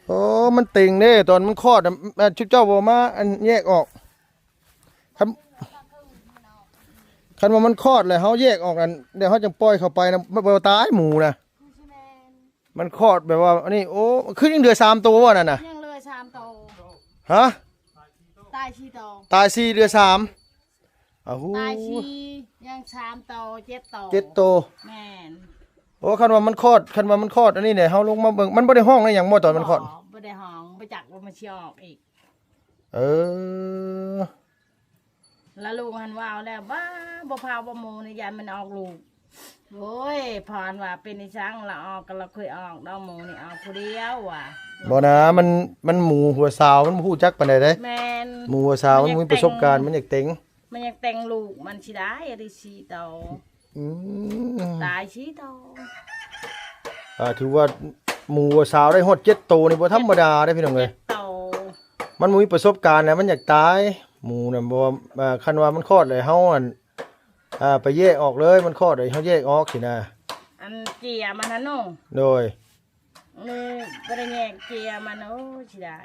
ໂອ້ ມັນເຕັງເດ້ ຕອນມັນຄອດນະ ແມ່ນຊຸມເຈົ້າບໍ່ມາອັນແຍກອອກ ຄັນ ຄັນວ່າມັນຄອດແລ້ວເຮົາແຍກອອກນັ້ນ ແລ້ວເຮົາຈັ່ງປ່ອຍເຂົ້າໄປນະ ມັນບໍ່ຕາຍໝູນະ ມັນຄອດແບບວ່າອັນນີ້ ໂອ້ ຄືຍັງເຫຼືອສາມໂຕບໍ່ນັ້ນນະ ຍັງເຫຼືອສາມໂຕ ຮະ ຕາຍສີ່ໂຕ ຕາຍສີ່ເຫຼືອສາມ ອ້າວ ຕາຍສີ່ ຍັງສາມໂຕ ເຈັດໂຕ ເຈັດໂຕ ແມ່ນ ໂອ້ ຄັນວ່າມັນຄອດ ຄັນວ່າມັນຄອດອັນນີ້ແຫຼະ ເຮົາລົງມາເບິ່ງ ມັນບໍ່ໄດ້ຮ້ອງໄດ້ຫຍັງບໍ່ຕອນມັນຄອດ ບໍ່ ບໍ່ໄດ້ຮ້ອງ ບໍ່ຈັກວ່າມັນຊິອອກອີກ ເອີ ລະລູກຫັ້ນເວົ້າແລ້ວ ບ້າ ບໍ່ພາບໍ່ໝູນີ້ ຢ້ານມັນອອກລູກ ໂອ້ຍ ພອນວ່າເປັນອີ່ສັງລະອອກ ກໍລະເຄີຍອອກດອກໝູນີ້ ອອກຜູ້ດຽວວ່າ ບໍ່ນະ ມັນ ມັນໝູຫົວສາວ ມັນບໍ່ຮູ້ຈັກປານໃດເດ້ ແມ່ນ ໝູຫົວສາວ ມັນ ມັນບໍ່ມີປະສົບການ ມັນຢາກເຕັງ ມັນຢາກເຕັງລູກມັນຊິໄດ້ ອາ ໄດ້ສີ່ໂຕ ອືມ ຕາຍສີ່ໂຕ ອ່າ ຖືວ່າໝູຫົວສາວໄດ້ຮອດເຈັດໂຕນີ້ບໍ່ທຳມະດາເດ້ພີ່ນ້ອງເອີຍ ເຈັດໂຕ ມັນບໍ່ມີປະສົບການນະ ມັນຢາກຕາຍ ໝູນະ ບໍ່ວ່າ ອ່າ ຄັນວ່າມັນຄອດແລ້ວເຮົາ ອັນ ອ່າ ໄປແຍກອອກເລີຍ ມັນຄອດແລ້ວເຮົາແຍກອອກຊີ້ນະ ອັນເຈຍມັນຫັ້ນເນາະ ໂດຍ ເອີ ບໍ່ໄດ້ແຍກເຈຍມັນ ໂອ້ ຊິໄດ້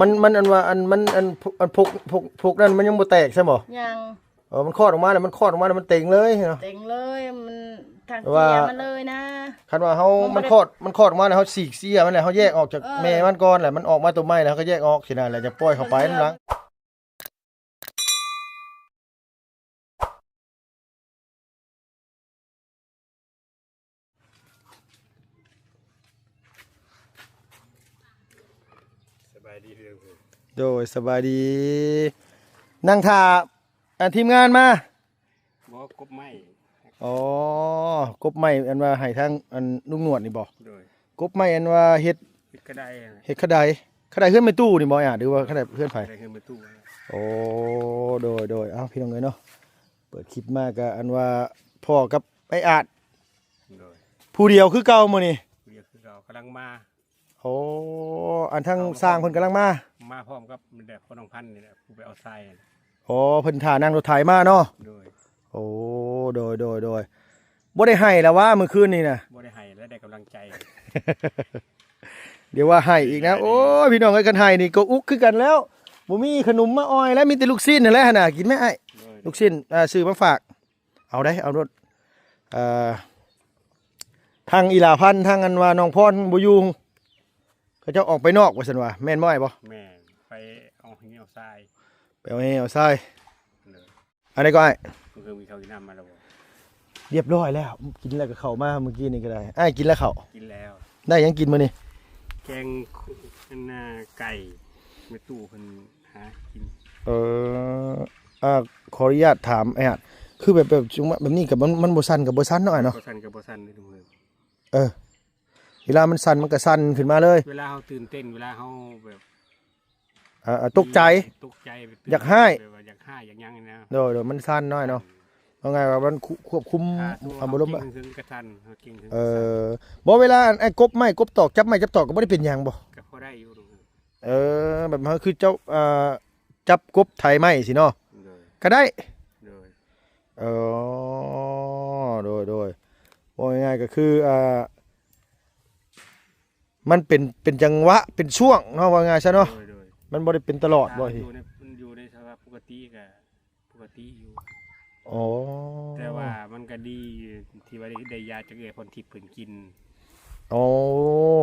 ມັນ ມັນອັນວ່າ ອັນ ມັນ ອັນ ອັນ ພວກ ພວກ ພວກນັ້ນມັນຍັງບໍ່ແຕກໃຊ່ບໍ່ ຍັງ ເອີ ມັນຄອດອອກມາແລ້ວ ມັນຄອດອອກມາແລ້ວມັນເຕັງເລີຍເນາະ ເຕັງເລີຍ ມັນທາງເຈຍມັນເລີຍນະ ຄັນວ່າເຮົາ ມັນຄອດ ມັນຄອດອອກມາແລ້ວເຮົາສີກເຊຍມັນແລ້ວ ເຮົາແຍກອອກຈາກ ເອີ ແມ່ມັນກ່ອນ ແລ້ວມັນອອກມາໂຕໃໝ່ ແລ້ວເຮົາກໍແຍກອອກຊີ້ນະ ແລ້ວຈະປ່ອຍເຂົ້າໄປນຳຫຼັງ. ສະບາຍດີເດີ ໂດຍ ສະບາຍດີ ນັ່ງຖ້າ ອັນທີມງານມາ ບໍ່ ກົບໄມ້ ອໍ ກົບໄມ້ ອັນວ່າໃຫ້ທາງ ອັນ ລຸງໜວດນີ້ບໍ່ ໂດຍ ກົບໄມ້ ອັນວ່າເຮັດ ເຮັດຂະໄດ ເຮັດຂະໄດ ຂະໄດເຮືອນແມ່ຕູ້ນີ້ບໍ່ ອາດ ຫຼືວ່າຂະໄດເຮືອນໃຜ ຂະໄດເຮືອນແມ່ຕູ້ ໂອ້ ໂດຍ ໂດຍ ເອົ້າ ພີ່ນ້ອງເອີຍເນາະ ເປີດຄລິບມາກະ ອັນວ່າພໍ່ກັບອ້າຍອາດ ໂດຍ ຜູ້ດຽວຄືເກົ່າມື້ນີ້ ຜູ້ດຽວຄືເກົ່າ ກຳລັງມາ ໂອ້ ອັນທາງຊ່າງເພິ່ນກຳລັງມາ ມາພ້ອມກັບແມ່ນແຫຼະ ພໍ່ນ້ອງພັນນີ້ແຫຼະ ຜູ້ໄປເອົາຊາຍ ອໍ ເພິ່ນຖ້ານັ່ງລົດໄຖມາເນາະ ໂດຍ ໂອ້ ໂດຍ ໂດຍ ໂດຍ ບໍ່ໄດ້ໄຫ້ລະຫວາມື້ຄືນນີ້ນະ ບໍ່ໄດ້ໄຫ້ແລ້ວ ໄດ້ກຳລັງໃຈ ດຽວວ່າໄຫ້ອີກນະ ໂອ້ຍ ພີ່ນ້ອງເອີຍ ຄັນໄຫ້ນີ້ກໍອຸກຄືກັນແລ້ວ ບໍ່ມີຂະໜົມມາອອຍແລ້ວ ມີແຕ່ລູກຊີ້ນຫັ້ນແຫຼະຫັ້ນນະ ກິນແມ້ອ້າຍ ໂດຍ ລູກຊີ້ນ ອ່າ ຊື້ມາຝາກ ເອົາໄດ໋ ເອົາໂລດ ເອີ ທາງອີຫຼາພັນ ທາງອັນວ່ານ້ອງພອນບໍ່ຢູ່ ເຂົາເຈົ້າອອກໄປນອກວ່າຊັ້ນວ່າ ແມ່ນບໍ່ອ້າຍບໍ່? ແມ່ນ ໄປເອົາແຮ່ເອົາຊາຍ ໄປເອົາແຮ່ເອົາຊາຍ ໂດຍ ອັນໃດກໍອ້າຍ ເພິ່ນມີເຂົ້າກິນນ້ຳມາແລ້ວບໍ່? ຮຽບຮ້ອຍແລ້ວ ກິນແລ້ວກໍເຂົ້າມາມື້ກີ້ນີ້ກໍໄດ້ ອ້າຍກິນແລ້ວເຂົ້າ? ກິນແລ້ວ ໄດ້ຫຍັງກິນມື້ນີ້? ແກງ ອັນນ່າ ໄກ່ ແມ່ຕູ້ເພິ່ນຫາກິນ ເອີ ອ່າ ຂໍອະນຸຍາດຖາມອ້າຍ ຄືແບບ ແບບ ແບບນີ້ກໍມັນ ມັນບໍ່ສັ່ນກໍບໍ່ສັ່ນເນາະອ້າຍເນາະ ບໍ່ສັ່ນກໍບໍ່ສັ່ນເດ້ ເອີ ເວລາມັນສັ່ນມັນກໍສັ່ນຂຶ້ນມາເລີຍ ເວລາເຮົາຕື່ນເຕັ້ນ ເວລາເຮົາແບບ ເອີ ຕົກໃຈ ຕົກໃຈ ຢາກຮ້າຍ ແບບວ່າຢາກຮ້າຍຢາກຫຍັງນີ້ນະ ໂດຍ ໂດຍ ມັນສັ່ນເນາະອ້າຍເນາະ ເອີ ເອົາງ່າຍວ່າມັນຄວບຄຸມອາ ອາ ອາ ອາ ອາ ອາ ອາ ບໍ່ ເວລາອັນ ອັນ ກົບໄມ້ ກົບຕອກ ຈັບໄມ້ ຈັບຕອກ ກໍບໍ່ໄດ້ເປັນຫຍັງບໍ່? ກໍພໍໄດ້ຢູ່ ເອີ ແບບເຮົາຄືເຈົ້າ ອ່າ ຈັບກົບໄຖໄມ້ຊີ້ເນາະ ໂດຍ ກໍໄດ້ ໂດຍ ເອີ ໂດຍ ໂດຍ ເວົ້າງ່າຍໆກໍຄື ອ່າ ມັນເປັນ ເປັນຈັງຫວະ ເປັນຊ່ວງເນາະ ເວົ້າງ່າຍຊະເນາະ ໂດຍ ໂດຍ ມັນບໍ່ໄດ້ເປັນຕະຫຼອດບໍ່ ຖ້າຢູ່ໃນ ຢູ່ໃນສະພາບປົກກະຕິກໍປົກກະຕິຢູ່ ອໍ ແຕ່ວ່າມັນກໍດີຢູ່ທີ່ວ່າໄດ້ ໄດ້ຢາຈາກເອື້ອຍພອນທິບເພິ່ນກິນ ອໍ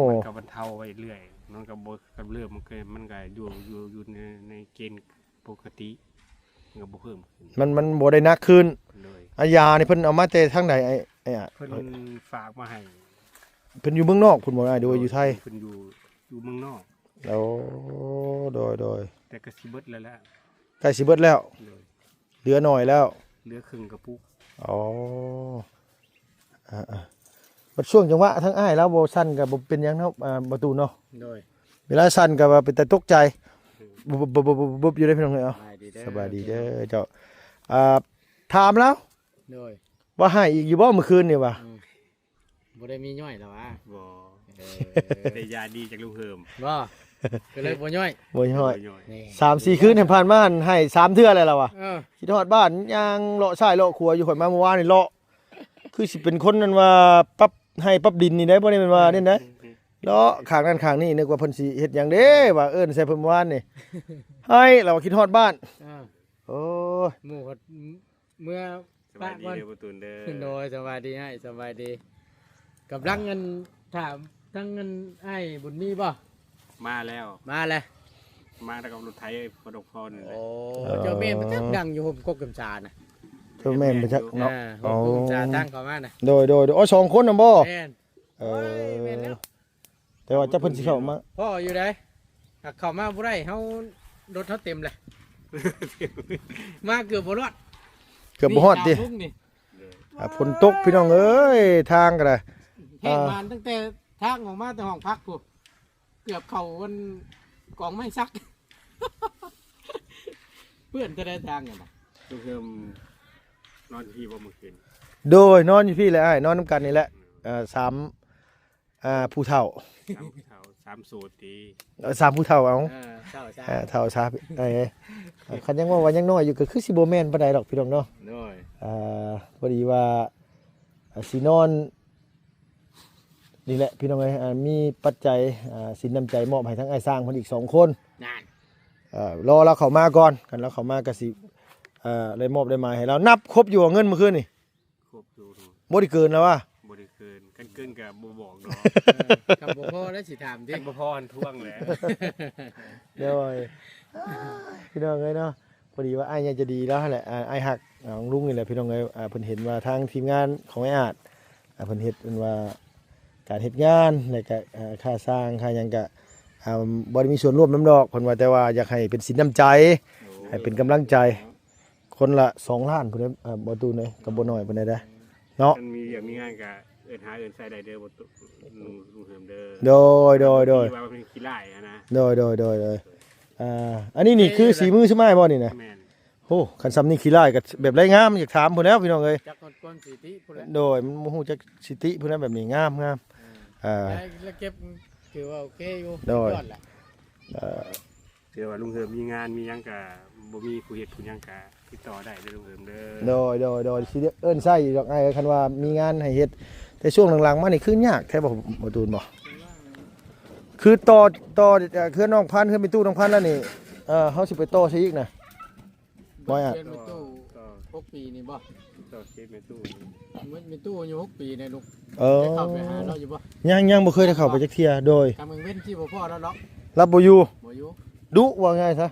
ມັນກໍບັນເທົາໄປເລື້ອຍ ມັນກໍບໍ່ກຳເລີບ ມັນກໍ ມັນກໍຢູ່ ຢູ່ ຢູ່ໃນ ໃນເກນ ປົກກະຕິ ມັນກໍບໍ່ເພີ່ມຂຶ້ນ ມັນ ມັນບໍ່ໄດ້ໜັກຂຶ້ນ ໂດຍ ອາ ຢານີ້ເພິ່ນເອົາມາແຕ່ທາງໃດ ອ້າຍ ອ້າຍ ເພິ່ນຝາກມາໃຫ້ ເພິ່ນຢູ່ເມືອງນອກພຸ້ນບໍ່ອ້າຍ ຫຼືວ່າຢູ່ໄທ? ເພິ່ນຢູ່ ຢູ່ເມືອງນອກ ໂອ້ ໂດຍ ໂດຍ ແຕ່ກໍຊິເບິດແລ້ວແຫຼະ ໃກ້ຊິເບິດແລ້ວ ໂດຍ ເຫຼືອໜ້ອຍແລ້ວ ເຫຼືອເຄິ່ງກະປຸກ ອໍ ອ່າໆ ບັດຊ່ວງຈັງຫວະທາງອ້າຍລາວບໍ່ສັ່ນກໍບໍ່ເປັນຫຍັງເນາະ ອ່າ ປະຕູເນາະ ໂດຍ ເວລາສັ່ນກໍວ່າເປັນຕາຕົກໃຈ ອືມ ບຶບໆໆໆຢູ່ເດ້ພີ່ນ້ອງເອີຍ ເອົ້າ ສະບາຍດີເດີ ສະບາຍດີເດີເຈົ້າ ອ່າ ຖາມລາວ ໂດຍ ວ່າໄຫ້ອີກຢູ່ບໍ່ມື້ຄືນນີ້ວ່າ ອືມ ບໍ່ໄດ້ມີຍ້ອຍລະຫວາ ບໍ່ ເອີ ໄດ້ຢາດີຈາກລຸງເຮີມ ບໍ່ ກໍເລີຍບໍ່ຍ້ອຍ ບໍ່ຍ້ອຍ ບໍ່ຍ້ອຍ ນີ້ ສາມສີ່ຄືນທີ່ຜ່ານມາຫັ້ນໄຫ້ສາມເທື່ອແລ້ວລະຫວາ ເອີ ຄິດຮອດບ້ານ ຍ່າງເລາະຊ້າຍເລາະຂວາຢູ່ ຂ້ອຍມາມື້ວານນີ້ເລາະ ຄືຊິເປັນຄົນນັ້ນວ່າປັບໄຮ່ປັບດິນນີ້ໄດ໋ ບໍ່ໄດ້ແມ່ນວ່ານັ້ນໄດ໋ ອືມ ເລາະຂ້າງນັ້ນຂ້າງນີ້ ນຶກວ່າເພິ່ນຊິເຮັດຫຍັງເດ້ ວ່າເອີ້ນໃສ່ເພິ່ນເມື່ອວານນີ້ ໃຫ້ລາວວ່າຄິດຮອດບ້ານ. ເອີ ໂອ້ຍ ໝູ່ເພິ່ນເມືອ ສະບາຍດີ ເດີ ປະກອນ ປະຕູນເດີ. ໂດຍ ສະບາຍດີອ້າຍ ສະບາຍດີ. ກຳລັງ ອ່າ ອັນ ຖາມທາງອັນອ້າຍບຸນມີບໍ່? ມາແລ້ວ ມາແລ້ວ ມາແລ້ວກັບລົດໄຖພະດົກພອນນີ້ແຫຼະ. ໂອ້ ເອີ ເຈົ້າແມ່ນປະຈັກ ດັງຢູ່ຮົ່ມກົກກຳສານະ. ເຈົ້າແມ່ນປະຈັກເນາະ. ເອີ ຮົ່ມກົກກຳສາ ໂອ້ ທາງເຂົ້າມານະ. ໂດຍ ໂດຍ ໂດຍ. ອໍ ສອງຄົນນຳບໍ່? ແມ່ນ. ເອີ ໂອ້ຍ ແມ່ນແລ້ວ. ແຕ່ວ່າຈັກເພິ່ນຊິເຂົ້າມາ ພໍ້ຢູ່ໃດ໋. ຫາກເຂົ້າມາບໍ່ໄດ້ ເຮົາ ລົດເຮົາເຕັມແຫຼະ ມາເກືອບບໍ່ຮອດ ເກືອບບໍ່ຮອດຕິ. ນີ້ ອ່າ ຝົນຕົກພີ່ນ້ອງເອີຍ ທາງກໍໄດ້ ແຫ້ງ ອ່າ ມາຕັ້ງແຕ່ທາງອອກມາແຕ່ຫ້ອງພັກພຸ້ນ ເກືອບເຂົ້າອັນກອງໄມ້ສັກ ເປື້ອນແຕ່ໃດທາງນັ້ນນະ. ລຸງເຮີມນອນຢູ່ພີ້ບໍ່ມື້ຄືນ? ໂດຍ ນອນຢູ່ພີ້ແຫຼະອ້າຍ ນອນນຳກັນນີ້ແຫຼະ. ເອີ ສາມ ອ່າ ຜູ້ເຖົ້າ ສາມຜູ້ເຖົ້າ ສາມໂສດຕິ. ເອີ ສາມຜູ້ເຖົ້າ ເອົາ ເອີ ເຖົ້າຊະ ເອີ ເຖົ້າຊະ ເອີ ຄັນຍັງເວົ້າວ່າຍັງນ້ອຍຢູ່ ກໍຄືຊິບໍ່ແມ່ນປານໃດດອກພີ່ນ້ອງເນາະ. ໂດຍ ອ່າ ພໍດີວ່າ ອ່າ ຊິນອນ ນີ້ແຫຼະພີ່ນ້ອງເອີຍ ອ່າ ມີປັດໄຈ ອ່າ ສິນນ້ຳໃຈມອບໃຫ້ທາງອ້າຍຊ້າງເພິ່ນອີກສອງຄົນ. ນັ້ນ ເອີ ລໍລາວເຂົ້າມາກ່ອນ ຄັນລາວເຂົ້າມາກໍຊິ ເອີ ໄດ້ມອບໄດ້ໝາຍໃຫ້ລາວ. ນັບຄົບຢູ່ບໍ່ເງິນມື້ຄືນນີ້? ຄົບຢູ່. ບໍ່ໄດ້ເກີນລະວະ? ບໍ່ໄດ້ເກີນ ຄັນເກີນກໍບໍ່ບອກດອກ. ເອີ ຄັນບໍ່ພໍແລ້ວຊິຖາມຕິ ຄັນບໍ່ພໍຫັ້ນທວງແຫຼະ. ໂດຍ ພີ່ນ້ອງເອີຍເນາະ ພໍດີວ່າອ້າຍໃຫຍ່ໃຈດີລາວຫັ້ນແຫຼະ ອ້າຍຮັກຂອງລຸງນີ້ແຫຼະພີ່ນ້ອງເອີຍ. ເພິ່ນເຫັນວ່າທາງທີມງານຂອງອ້າຍອາດ ເພິ່ນເຮັດ ເພິ່ນວ່າການເຮັດງານ ແລ້ວກະຄ່າສ້າງຄ່າຫຍັງກະ ອ່າ ບໍ່ໄດ້ມີສ່ວນຮ່ວມນຳດອກ ເພິ່ນວ່າ ແຕ່ວ່າຢາກໃຫ້ເປັນສິນນ້ຳໃຈ ໃຫ້ເປັນກຳລັງໃຈ. ຄົນລະສອງລ້ານພຸ້ນເດ້ ເອີ ບໍ່ຕູ້ເດ້ ກໍບໍ່ນ້ອຍປານໃດເດ້ເນາະ. ຄັນມີວຽກມີງານກະເອີ້ນຫາເອີ້ນໃສ່ໄດ້ເດີ ບໍ່ຕູ້ ລຸງ ລຸງເຮີມເດີ. ໂດຍ ໂດຍ ໂດຍ ວ່າເປັນຂີ້ລ້າຍຫັ້ນນະ. ໂດຍ ໂດຍ ໂດຍ ໂດຍ. ອ່າ ອັນນີ້ນີ້ຄືສີມືຊຸມອ້າຍບໍ່ນີ້ນະ? ແມ່ນ. ໂອ້ ຄັນຊ່ຳນີ້ຂີ້ລ້າຍກໍແບບໄດ້ງາມ ຢາກຖາມພຸ້ນແລ້ວພີ່ນ້ອງເອີຍ. ຈັກຮອດຄວາມສິຕິພຸ້ນແຫຼະ. ໂດຍ ມັນບໍ່ຮູ້ຈັກສິຕິພຸ້ນແຫຼະ ແບບນີ້ງາມໆ. ເອີ ອ່າ ໄດ້ລະເກັບ ຖືວ່າໂອເຄຢູ່. ໂດຍ ຍອດແຫຼະ. ເອີ ຖືວ່າລຸງເຮີມມີງານມີຫຍັງກະ ບໍ່ມີຜູ້ເຮັດຜູ້ຫຍັງກະຕິດຕໍ່ໄດ້ເດີລຸງເຮີມເດີ. ໂດຍ ໂດຍ ໂດຍ ຊິເອີ້ນໃສ່ດອກອ້າຍ ຄັນວ່າມີງານໃຫ້ເຮັດ. ແຕ່ຊ່ວງຫຼັງໆມານີ້ຄືຍາກແທ້ບໍ່ ບໍ່ຕູນບໍ່? ຄືຕໍ່ ຕໍ່ເຮືອນນ້ອງພັນ ເຮືອນແມ່ຕູ້ນ້ອງພັນແລ້ວນີ້ ເອີ ເຮົາຊິໄປຕໍ່ໃສ່ອີກນະ. ບໍ່ອະ ເຮືອນແມ່ຕູ້ ຕໍ່ ຫົກປີນີ້ບໍ່? ຕໍ່ເຂດແມ່ຕູ້ ແມ່ຕູ້ອາຍຸຫົກປີໃດລູກ. ເອີ ໄດ້ເຂົ້າໄປຫາລາວຢູ່ບໍ່? ຍັງ ຍັງບໍ່ເຄີຍໄດ້ເຂົ້າໄປຈັກເທື່ອ. ໂດຍ ກາງເວັນຊິບໍ່ພໍ້ລາວດອກ ລາວບໍ່ຢູ່ ບໍ່ຢູ່ ດຸວ່າງ່າຍຊະ.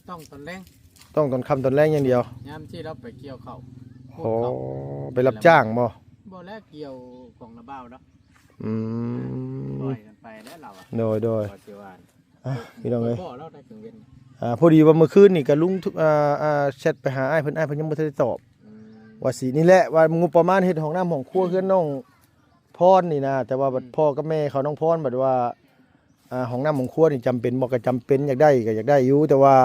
ຕ້ອງຕອນແລງ ຕ້ອງຕອນຄ່ຳຕອນແລງຢ່າງດຽວ ຍາມທີ່ລາວໄປກ່ຽວເຂົ້າ. ໂອ້ ໄປຮັບຈ້າງບໍ່? ບໍ່ແລ້ວ ກ່ຽວຂອງລະບ່າວດອກ. ອືມ ປ່ອຍກັນໄປແລ້ວລາວອະ. ໂດຍ ໂດຍ ວ່າຊິວ່າ ອ່າ ພີ່ນ້ອງເອີຍ ບໍ່ລາວໄດ້ກາງເວັນ. ອ່າ ພໍດີວ່າມື້ຄືນນີ້ກໍລຸງ ອ່າ ອ່າ ແຊັດໄປຫາອ້າຍເພິ່ນ ອ້າຍເພິ່ນຍັງບໍ່ທັນໄດ້ຕອບ. ອືມ ວ່າຊິນີ້ແຫຼະ ວ່າງົບປະມານເຮັດຫ້ອງນ້ຳຫ້ອງຄົວເຮືອນນ້ອງພອນນີ້ນະ ແຕ່ວ່າບັດ ອືມ ພໍ່ກັບແມ່ເຂົາ ນ້ອງພອນບັດວ່າ ອ່າ ຫ້ອງນ້ຳຫ້ອງຄົວນີ້ຈຳເປັນບໍ່? ກໍຈຳເປັນ ຢາກໄດ້ກໍຢາກໄດ້ຢູ່ ແຕ່ວ່າ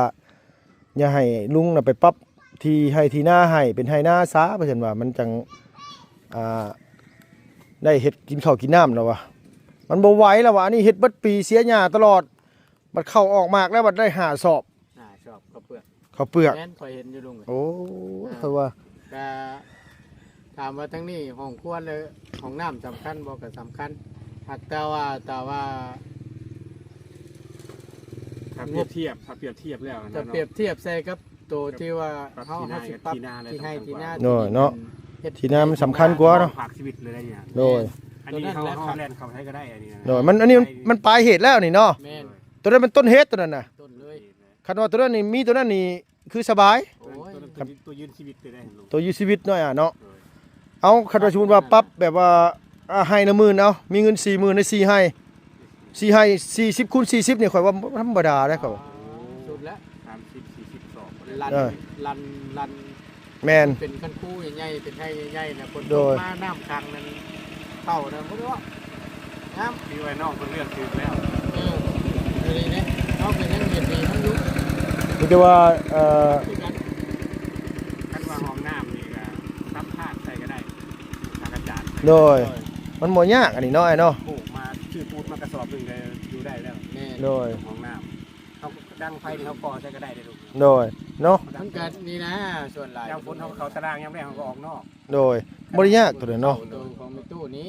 ຢ່າໃຫ້ລຸງນະໄປປັບທີ່ໄຮ່ທີ່ນາໃຫ້ເປັນໄຮ່ນາຊະ ວ່າຊັ້ນວ່າ ມັນຈັ່ງ ອ່າ ໄດ້ເຮັດກິນເຂົ້າກິນນ້ຳແລ້ວວ່າ. ມັນບໍ່ໄຫວແລ້ວວ່າ ອັນນີ້ເຮັດເບິດປີເສຍຫຍ້າຕະຫຼອດ ບັດເຂົ້າອອກໝາກແລ້ວບັດໄດ້ຫ້າສອບ ຫ້າສອບເຂົ້າເປືອກ ເຂົ້າເປືອກ. ແມ່ນ ຂ້ອຍເຫັນຢູ່ລຸງ. ໂອ້ ອ່າ ເຂົາວ່າ ກະຖາມວ່າທາງນີ້ຫ້ອງຄົວ ແລະ ຫ້ອງນ້ຳສຳຄັນບໍ່? ກະສຳຄັນ ຫາກແຕ່ວ່າ ແຕ່ວ່າ ຖ້າປຽບທຽບ ຖ້າປຽບທຽບແລ້ວນະ ຖ້າປຽບທຽບໃສ່ກັບໂຕທີ່ວ່າເຮົາ ເຮົາຊິປັບທີ່ໄຮ່ທີ່ນາ ໂດຍເນາະ ທີ່ນາມັນສຳຄັນກວ່າເນາະ ພາກຊີວິດເລີຍນະ. ໂດຍ ອັນນີ້ເຮົາ ເຮົາແລ່ນເຂົ້າໃສກໍໄດ້ ອັນນີ້ນະ. ໂດຍ ມັນ ອັນນີ້ມັນ ມັນປາຍເຫດແລ້ວນີ້ເນາະ. ແມ່ນ ໂຕນັ້ນມັນຕົ້ນເຫດ ໂຕນັ້ນນະ. ໂຕນເລີຍ ຄັນວ່າໂຕນັ້ນນີ້ມີ ໂຕນັ້ນນີ້ຄືສະບາຍ. ໂອ້ຍ ໂຕ ໂຕ ໂຕຢືນຊີວິດເລີຍ ໂຕຢືນຊີວິດເນາະ ອາເນາະ. ໂດຍ ເອົາ ຄັນວ່າສົມມຸດວ່າປັບແບບວ່າ ອ່າ ໄຮ່ລະໝື່ນ ເອົາ ມີເງິນສີ່ໝື່ນ ໄດ້ສີ່ໄຮ່ ສີ່ໄຮ່ ສີ່ສິບຄູນສີ່ສິບນີ້ ຂ້ອຍວ່າບໍ່ທຳມະດາເດ້ ຂ້ອຍວ່າ. ສຸດແລ້ວ ສາມສິບ ສີ່ສິບສອງ ເອີ ລັນ ລັນ ແມ່ນ ເປັນຄັນຄູໃຫຍ່ໆ ເປັນໄຮ່ໃຫຍ່ໆ ນະ ຝົນ ໂດຍ ຕົກມານ້ຳຂັງນັ້ນ ເຂົ້ານະ ບໍ່ໄດ້ເວົ້າ ງາມ. ຄືວ່ານ້ອງເພິ່ນເລືອກຖືກແລ້ວ. ເອີ ດີເດ້ ເຮົາກໍຍັງເຫັນດີນຳຢູ່ ມີແຕ່ວ່າ ເອີ ຄືກັນ ຄັນວ່າຫ້ອງນ້ຳນີ້ກໍສັບພາກໃສ່ກໍໄດ້ ສັງກະຈານໃສ່. ໂດຍ ໂດຍ ມັນບໍ່ຍາກອັນນີ້ເນາະ ອ້າຍເນາະ ປູກມາ ຊື້ປູນມາກະສອບໜຶ່ງກໍຢູ່ໄດ້ແລ້ວ. ແມ່ນ ໂດຍ ຫ້ອງນ້ຳ ເຮົາດັງໄຟນີ້ເຮົາກໍ່ໃສ່ກໍໄດ້ເດ້ລູກ. ໂດຍ ເນາະ ມັນກໍນີ້ນະ ສ່ວນຫຼາຍ ຍາມຝົນເຮົາກໍເຂົ້າຕາລາງ ຍາມແລ້ງເຮົາກໍອອກນອກ. ໂດຍ ບໍ່ໄດ້ຍາກໂຕນັ້ນເນາະ ໂຕຂອງແມ່ຕູ້ນີ້.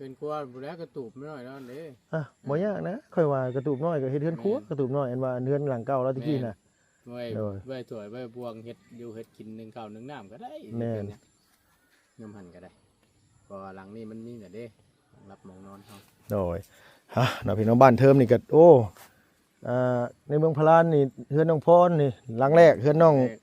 ເຮືອນຄົວພຸ້ນແຫຼະ ກະຕູບນ້ອຍນັ້ນເດ້. ອ່ະ ບໍ່ຍາກນະ ຂ້ອຍວ່າກະຕູບນ້ອຍກະເຮັດເຮືອນຄົວ ແມ່ນ ກະຕູບນ້ອຍ ອັນວ່າເຮືອນຫຼັງເກົ່າລາວແຕ່ກີ້ນະ. ແມ່ນ ໄວ້ ໂດຍ ໄວ້ຖ້ວຍໄວ້ບ່ວງ ເຮັດຢູ່ເຮັດກິນໜຶ່ງເຂົ້າໜຶ່ງນ້ຳກະໄດ້. ແມ່ນ ເຮັດຫຍັງ ຍາມຫັ້ນກະໄດ້ ເພາະວ່າຫຼັງນີ້ມັນມີແລ້ວເດ້ ຫຼັບໝອງນອນເຮົາ. ໂດຍ ຮະ ເນາະ ພີ່ນ້ອງ ບ້ານເທີມນີ້ກະ ໂອ້ ອ່າ ໃນເມືອງພະລານນີ້ ເຮືອນນ້ອງພອນນີ້ຫຼັງແລກ ເຮືອນນ້ອງ ແລກ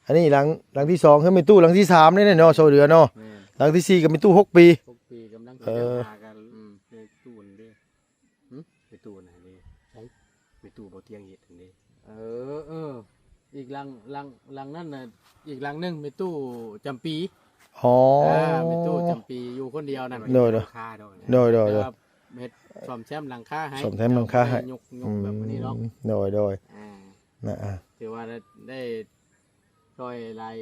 ອັນນີ້ຫຼັງ ຫຼັງທີສອງ ເຮືອນແມ່ຕູ້ຫຼັງທີສາມນີ້ເນາະ ຊາວເດືອນເນາະ. ແມ່ນ ຫຼັງທີສີ່ກະແມ່ຕູ້ ຫົກປີ ຫົກປີ ກຳລັງ ເອີ ຈະເລີ່ມຫາກັນ. ອືມ ແມ່ຕູ້ຫັ້ນເດ້. ຫຶ? ແມ່ຕູ້ຫັ້ນເດ້ ໃສ? ແມ່ຕູ້ບໍ່ຕຽງເຮັດຫັ້ນເດ້. ເອີ ເອີ ອີກຫຼັງ ຫຼັງ ຫຼັງນັ້ນນະ ອີກຫຼັງໜຶ່ງແມ່ຕູ້ຈຳປີ. ອໍ ອ່າ ແມ່ຕູ້ຈຳປີຢູ່ຄົນດຽວນັ້ນ. ໂດຍ ໂດຍ ໂດຍ ໂດຍ ແຕ່ວ່າເຮັດ ສ້ອມແຊມຫຼັງຄາໃຫ້ ສ້ອມແຊມຫຼັງຄາໃຫ້ ຍົກ ຍົກແບບນີ້ເນາະ. ອືມ ໂດຍ ໂດຍ ອ່າ ນະ ອ່າ ຖືວ່າໄດ້ ໄດ້ຊ່ອຍຫຼາຍ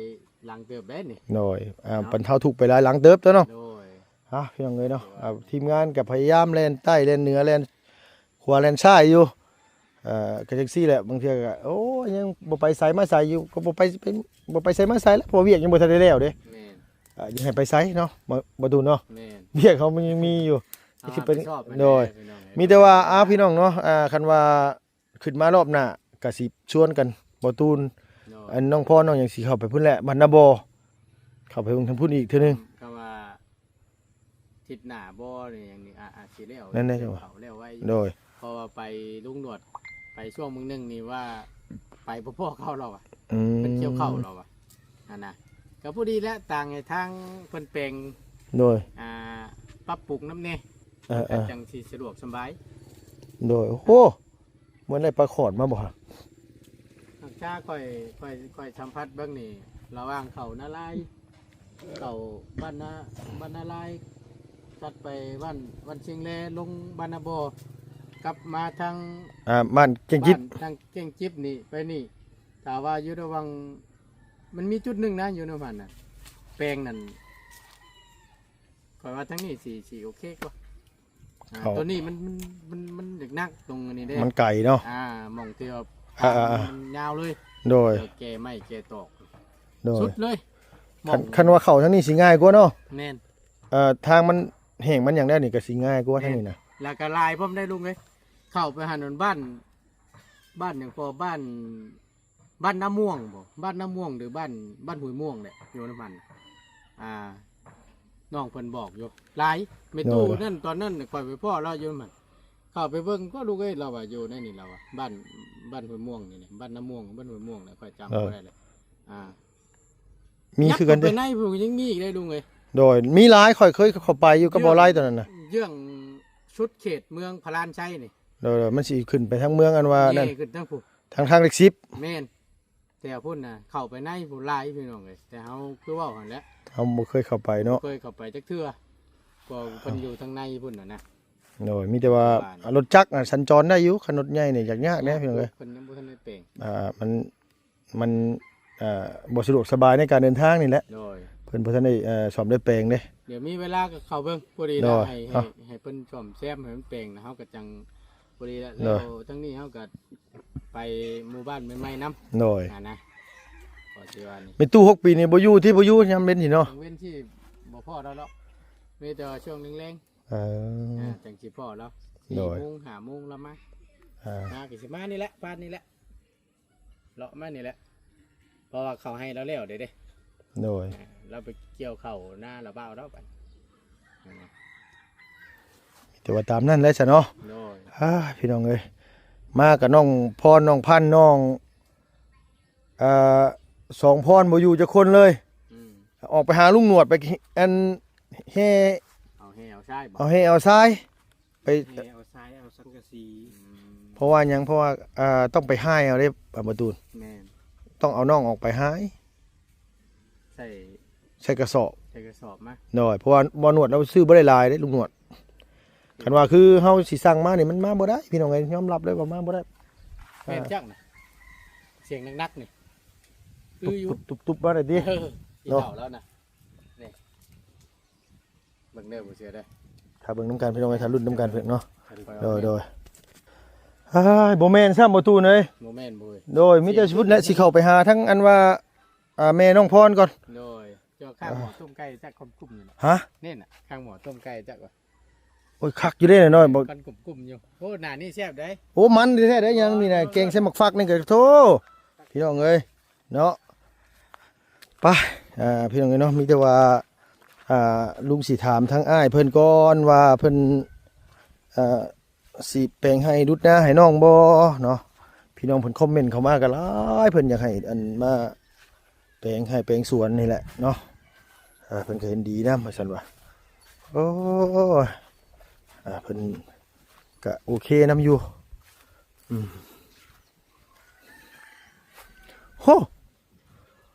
ຫຼັງເຕີບເດ້ນີ້. ໂດຍ ອ່າ ເນາະ ບັນເທົາທຸກໄປຫຼາຍຫຼັງເຕີບຕົວະເນາະ. ໂດຍ ຮະ ພີ່ນ້ອງເອີຍເນາະ. ໂດຍ ອ່າ ທີມງານກະພະຍາຍາມແລ່ນໃຕ້ແລ່ນເໜືອແລ່ນຂວາແລ່ນຊ້າຍຢູ່. ເອີ ກະຈັ່ງຊີ້ແຫຼະ ບາງເທື່ອກະ ໂອ້ ຍັງບໍ່ໄປໃສມາໃສຢູ່ ກະບໍ່ໄປ ບໍ່ໄປໃສມາໃສແລ້ວ ເພາະວຽກຍັງບໍ່ທັນໄດ້ແລ້ວເດ້. ແມ່ນ ອ່າ ຢາກໃຫ້ໄປໃສເນາະ ບໍ່ ບໍ່ຕູນເນາະ. ແມ່ນ ວຽກເຮົາມັນຍັງມີຢູ່ ເຮົາຮັບຜິດຊອບ ໂດຍ ແມ່ນແຫຼະ ພີ່ນ້ອງເອີຍ. ມີແຕ່ວ່າ ອ່າ ພີ່ນ້ອງເນາະ ອ່າ ຄັນວ່າຂຶ້ນມາລອບໜ້າກະຊິຊວນກັນ ບໍ່ຕູນ ໂດຍ ອັນນ້ອງພອນນ້ອງຫຍັງຊິເຂົ້າໄປພຸ້ນແຫຼະ ບ້ານນາບໍ່ ເຂົ້າໄປເບິ່ງທາງພຸ້ນອີກເທື່ອໜຶ່ງ. ຄຳວ່າ ທິດໜ້າບໍ່ນີ້ຫຍັງນີ້ ອາ ອາດຊິແລ້ວ ແມ່ນແຫຼະ ເຂົ້າແລ້ວໄວ. ໂດຍ ເພາະວ່າໄປລຸງໜວດ ໄປຊ່ວງມື້ໜຶ່ງນີ້ວ່າ ໄປບໍ່ພໍ້ເຂົາລາວວ່າ. ອືມ ເພິ່ນກ່ຽວເຂົ້າລາວວ່າ ຫັ້ນນະ. ກະພໍດີແຫຼະ ຕ່າງໃຫ້ທາງເພິ່ນແປງ ໂດຍ ອ່າ ປັບປຸງນຳແດ່. ເອີ ເອີ ກະຈັ່ງຊິສະດວກສະບາຍ. ໂດຍ ໂອ້ໂຫ ມື້ນັ້ນໄດ້ປາຂອນມາບໍ່? ຫຼັງຈາກຂ້ອຍ ຂ້ອຍ ຂ້ອຍສຳຜັດເບິ່ງນີ້ ລະຫວ່າງເຂົ້ານາລາຍ ເຂົ້າບ້ານນາ ບ້ານນາລາຍ ຕັດໄປບ້ານ ບ້ານຊຽງແລ ລົງບ້ານນາບໍ່ ກັບມາທາງ ອ່າ ບ້ານກ້ຽງຈິບ ບ້ານທາງກ້ຽງຈິບນີ້ໄປນີ້ ຖ້າວ່າຢູ່ລະຫວ່າງ ມັນມີຈຸດໜຶ່ງນະ ຢູ່ນຳຫັ້ນນະ ແປງນັ້ນ ຂ້ອຍວ່າທາງນີ້ຊິ ຊິໂອເຄກວ່າ. ອ່າ ເຂົ້າ ໂຕນີ້ມັນ ມັນ ມັນ ມັນໜັກໆ ຕົງອັນນີ້ເດ້ ມັນໄກເນາະ. ອ່າ ໝ່ອງທີ່ວ່າ ອ່າໆໆ ມັນຍາວເລີຍ. ໂດຍ ແກ່ໄມ້ແກ່ຕອກ ໂດຍ ສຸດເລີຍ. ຄັນ ໝ່ອງ ຄັນວ່າເຂົ້າທາງນີ້ຊິງ່າຍກວ່າເນາະ. ແມ່ນ ເອີ ທາງມັນແຫ້ງມັນຫຍັງແລ້ວນີ້ກະຊິງ່າຍກວ່າ ແມ່ນ ທາງນີ້ນະ. ລະກະຫຼາຍພ້ອມໄດ໋ລຸງເອີຍ ເຂົ້າໄປຫັ້ນ ບ້ານ ບ້ານຫຍັງກໍ ບ້ານ ບ້ານນາມ່ວງບໍ່ ບ້ານນາມ່ວງ ຫຼື ບ້ານ ບ້ານຫ້ວຍມ່ວງແຫຼະ ຢູ່ນຳຫັ້ນ. ອ່າ ນ້ອງເພິ່ນບອກຢູ່ຫຼາຍ ແມ່ຕູ້ ໂດຍ ນັ້ນ ຕອນນັ້ນຂ້ອຍໄປພໍ້ລາວຢູ່ນຳຫັ້ນ ເຂົ້າໄປເບິ່ງກໍ ລູກເອີຍ ລາວວ່າຢູ່ໃນນີ້ ລາວວ່າ ບ້ານ ບ້ານຫ້ວຍມ່ວງນີ້ແຫຼະ ບ້ານນາມ່ວງ ບ້ານຫ້ວຍມ່ວງແຫຼະ ຂ້ອຍຈຳ ເອີ ບໍ່ໄດ້ແລ້ວ. ອ່າ ມີຄືກັນເດ້ ໄປໃນພຸ້ນຍັງມີອີກເດ້ລຸງເອີຍ. ໂດຍ ມີຫຼາຍ ຂ້ອຍເຄີຍເຂົ້າໄປຢູ່ກັບບໍ່ຫຼາຍຕອນນັ້ນນະ ເຢື້ອງສຸດເຂດເມືອງພະລານໄຊນີ້. ໂດຍໆ ມັນຊິຂຶ້ນໄປທາງເມືອງອັນວ່ານັ້ນ ແຍ່ຂຶ້ນທາງພຸ້ນ ທາງ ທາງເລກສິບ. ແມ່ນ ແຖວພຸ້ນນະ ເຂົ້າໄປໃນພຸ້ນຫຼາຍພີ່ນ້ອງເອີຍ ແຕ່ເຮົາຄືເວົ້າຫັ້ນແຫຼະ ເຮົາບໍ່ເຄີຍເຂົ້າໄປເນາະ ບໍ່ເຄີຍເຂົ້າໄປຈັກເທື່ອ ເພາະເພິ່ນຢູ່ທາງໃນພຸ້ນນະນະ. ໂດຍ ມີແຕ່ວ່າ ວ່າ ລົດຈັກນະສັນຈອນໄດ້ຢູ່ ຄັນລົດໃຫຍ່ນີ້ຍາກໆແດ່ພີ່ນ້ອງເອີຍ ເພິ່ນຍັງບໍ່ທັນໄດ້ແປງ ອ່າ ມັນ ມັນ ເອີ ບໍ່ສະດວກສະບາຍໃນການເດີນທາງນີ້ແຫຼະ. ໂດຍ ເພິ່ນບໍ່ທັນໄດ້ ເອີ ສ້ອມໄດ້ແປງເດ້. ດຽວມີເວລາກໍເຂົ້າເບິ່ງ ພໍດີ ໂດຍ ໃຫ້ ເນາະ ໃຫ້ ໃຫ້ເພິ່ນສ້ອມແຊມ ໃຫ້ມັນແປງ ແລ້ວເຮົາກໍຈັ່ງ ພໍດີແລ້ວ ໂດຍ ແລ້ວທາງນີ້ເຮົາກໍໄປໝູ່ບ້ານໃໝ່ໆນຳ. ໂດຍ ຫັ້ນນະ ກໍຊິວ່ານີ້ ແມ່ຕູ້ຫົກປີນີ້ບໍ່ຢູ່ຕິ ບໍ່ຢູ່ຍາມເວັນນີ້ເນາະ ກາງເວັນຊິບໍ່ພໍ້ລາວດອກ ມີແຕ່ວ່າຊ່ວງແລງໆ. ເອີ ອ່າ ຈັ່ງຊິພໍ້ລາວ ໂດຍ ສີ່ໂມງ ຫ້າໂມງລາວມາ ອ່າ ມາກໍຊິມານີ້ແຫຼະ ຜ່ານນີ້ແຫຼະ ເລາະມານີ້ແຫຼະ ເພາະວ່າເຂົ້າໄຮ່ລາວແລ້ວເດ້ ໂດຍ ອ່າ ລາວໄປກ່ຽວເຂົ້ານາລາວບ່າວແລ້ວບັດ ແຕ່ວ່າຕາມນັ້ນແຫຼະຊະເນາະ. ໂດຍ ອ້າ ພີ່ນ້ອງເອີຍ ມາກັບນ້ອງພອນ ນ້ອງພັນ ນ້ອງ ອ່າ ສອງພອນບໍ່ຢູ່ຈັກຄົນເລີຍ. ອືມ ອອກໄປຫາລຸງໜວດ ໄປ ອັນ ແຮ່ ເອົາແຮ່ເອົາຊາຍບໍ່? ເອົາແຮ່ເອົາຊາຍ ໄປແຮ່ເອົາຊາຍ ເອົາສັງກະສີ. ອືມ ເພາະວ່າຫຍັງ? ເພາະວ່າ ອ່າ ຕ້ອງໄປຮ່າຍເອົາເດ້ ອາ ປະຕູນ. ແມ່ນ ຕ້ອງເອົານ້ອງອອກໄປຮ່າຍ ໃສ່ ໃສ່ກະສອບ ໃສ່ກະສອບມາ. ໂດຍ ເພາະວ່າໝໍໜວດລາວຊື້ບໍ່ໄດ້ຫຼາຍເດ້ ລຸງໜວດ. ຄັນວ່າຄືເຮົາຊິສັ່ງມານີ້ ມັນມາບໍ່ໄດ້ ພີ່ນ້ອງເອີຍ ຍອມຮັບເລີຍວ່າມາບໍ່ໄດ້. ແມ່ນຈັກນະ ສຽງໜັກໆນີ້ ຕຸບ ຕຸບ ຕຸບ ຕຸບມາໄດ້ຕິ ເອີ ເນາະ ເອົາແລ້ວນະ ນີ້ ເບິ່ງເດີ ບໍ່ເຊື່ອເດີ ຖ້າເບິ່ງນຳກັນ ພີ່ນ້ອງເອີຍ ຖ້າລຸ້ນນຳກັນເພິ່ນເນາະ. ໂດຍ ໂດຍ ອ້າຍ ບໍ່ແມ່ນຊ້ຳ ບໍ່ຕູ້ເອີຍ ບໍ່ແມ່ນ ບໍ່ເອີຍ. ໂດຍ ມີແຕ່ຊຸດແຫຼະ ຊິເຂົ້າໄປຫາທັງອັນວ່າ ອ່າ ແມ່ນ້ອງພອນກ່ອນ. ໂດຍ ເຈົ້າຂ້າງໝໍຕົ້ມໄກ່ຈັກຄອມກຸ້ມນີ້ນະ. ຮະ? ນີ້ນະ ຂ້າງໝໍຕົ້ມໄກ່ຈັກວ່າ ໂອ້ຍ ຄັກຢູ່ເດ້ນ້ອຍໆ ບໍ່ ກັນກຸ່ມໆຢູ່. ໂອ້ ໜ້ານີ້ແຊບເດ້. ໂອ້ ມັນແທ້ໆເດ້ ຍັງນີ້ນະ ແກງໃສ່ໝາກຟັກນີ້ກໍ ໂທ້ ພີ່ນ້ອງເອີຍເນາະ. ໄປ ອ່າ ພີ່ນ້ອງເອີຍເນາະ ມີແຕ່ວ່າ ອ່າ ລຸງຊິຖາມທາງອ້າຍເພິ່ນກ່ອນວ່າເພິ່ນ ອ່າ ຊິແປງໄຮ່ດຸດນາໃຫ້ນ້ອງບໍ່ເນາະ. ພີ່ນ້ອງເພິ່ນຄອມເມັນເຂົ້າມາກໍຫຼາຍ ເພິ່ນຢາກໃຫ້ອັນມາແປງໄຮ່ແປງສວນນີ້ແຫຼະເນາະ. ເພິ່ນກໍເຫັນດີນຳວ່າຊັ້ນວ່າ. ໂອ້ຍ ອ່າ ເພິ່ນກໍໂອເຄນຳຢູ່. ອືມ ໂຫ